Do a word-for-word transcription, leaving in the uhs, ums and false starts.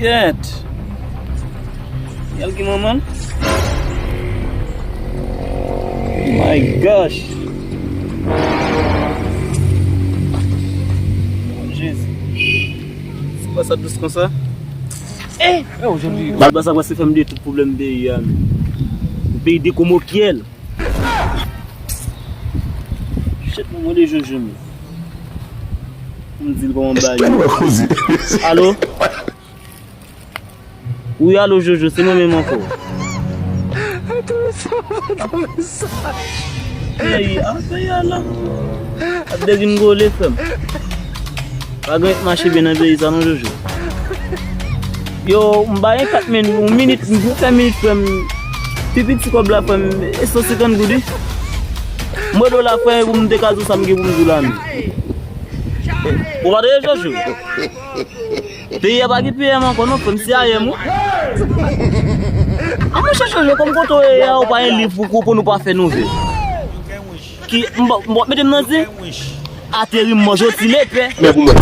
Kèt. Yal ki manman l? My gosh. Jezi. Se pa sa dous konsa? Eh! Mal ba sa prèske fè m bliye tout pwoblèm peyi a, men. Peyi dekomokyèl. Shit, mwen mande Jojo, men. M di l kòman bagay yo. Alo? Wi, alo, Jojo, se mwen menm ankò. Peyi a, peyi a la. Ap degringole, frè m. Pa gen mache byen nan peyi sa non, Jojo. Yo, m ba gen kat minit, yon minit, m vin fè minit, frè m. Pi piti kòb la, frè m, e san senkant goud, wi. M mande w la, frè, pou m te ka di w sa m gen pou m di w la, men. Ou pa tande, Jojo? Peyi a pa gen P M ankò non, frè m, se A M wi. An mwen chèche Jojo, kòm kote w ye a, ou pa gen liv pou, pou nou pa fè nouvèl. Ki, m p ap, m p ap mete m nan zen. Ateri m manje w ti lepè. Men pou mwen.